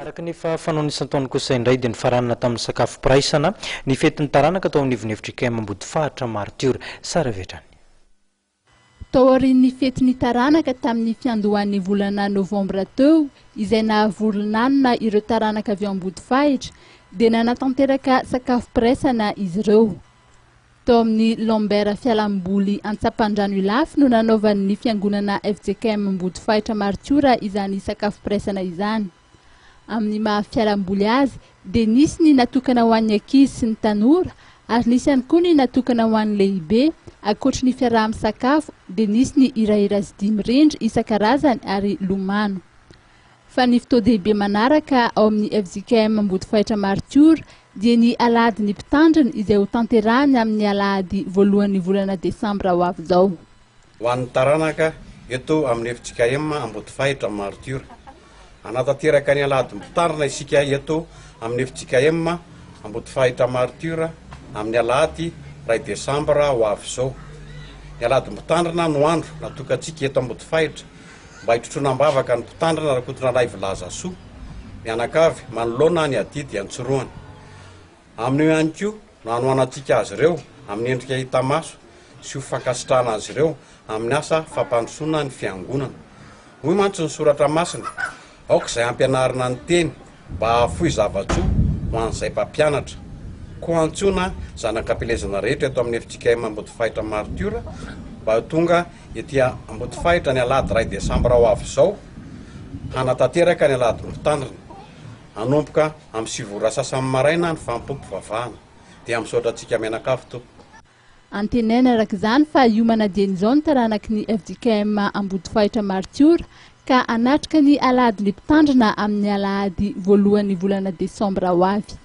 Araka ny efa fanaony isan-taona kosa indray dia nifaranana tamin'ny sakafom-piraisana ny fetin'ny taranaka tao anivon'ny fjkm Ambodifahatra Martiora. Sary avy hatrany. Tao aorian'ny fetin'ny taranaka tamin'ny fiandohan'ny volana novambra teo izay nahavory lanona ireo taranaka avy ao Ambodifahitra dia nanatanteraka sakafom-piraisana izy ireo. Tao amin'ny Lambert Fialamboly Antsapandrano Ilafy no nanaovan'ny fiangonana fjkm Ambodifahitra Martiora izany sakafom-piraisana izany. Amin'ny maha fialamboly azy dia nisy ny natokana ho an'ny ankizy sy ny tanora ary nisy ihany koa ny natokana ho an'ny lehibe. Ankoatry ny fiaraha-misakafo dia nisy ny hirahira sy dihy mirindra isan-karazany ary lomano. Fa ny fotoan-dehibe manaraka ao amin'ny fjkm Ambodifahitra Martiora dia ny alahadin'ny mpitandrina izay ho tanterahiny amin'ny alahady voalohan'ny volana desambra ho avy izao. Ho an'ny taranaka eto amin'ny fjkm Ambodifahitra Martiora. Hanatanteraka ny alahadin'ny mpitandrina isika eto amin'ny fjkm Ambodifahitra Martiora amin'ny alahady iray desambra ho avy izao. Ny alahadin'ny mpitandrina no andro natokantsika eto Ambodifahitra mba hitrotroana am-bavaka ny Mpitandrina Rakotonalaivo Lazasoa mianakavy manoloana ny adidy iantsorohany. Amin'io ihany koa no hanohanantsika azy ireo amin'ny endrika hita maso sy ho fankasitrahana azy ireo amin'ny asa fampandrosoana ny Fiangonana. Hoy mantsy ny Soratra Masina, Aoka izay hampianarina ny Teny mba hahafoy zava-tsoa ho an'izay mpampianatra. Koa antsoina zanak'ampielezana rehetra eto amin'ny fjkm Ambodifahitra Martiora mba ho tonga ety Ambodifahitra ny alahady iray desambra ho avy izao hanatanteraka ny alahady mpitandrina. Hanomboka amin'ny 9 ora sasany maraina ny fanompoam-pivavahana. Dia misaotra antsika mianakavy tompoko. Antenaina araka izany fa hiomana dieny izao ny taranaky ny fjkm Ambodifahitra Martiora ka hanatrika ny alahadin'ny mpitandrina amin'ny alahady voalohan'ny volana desambra ho avy.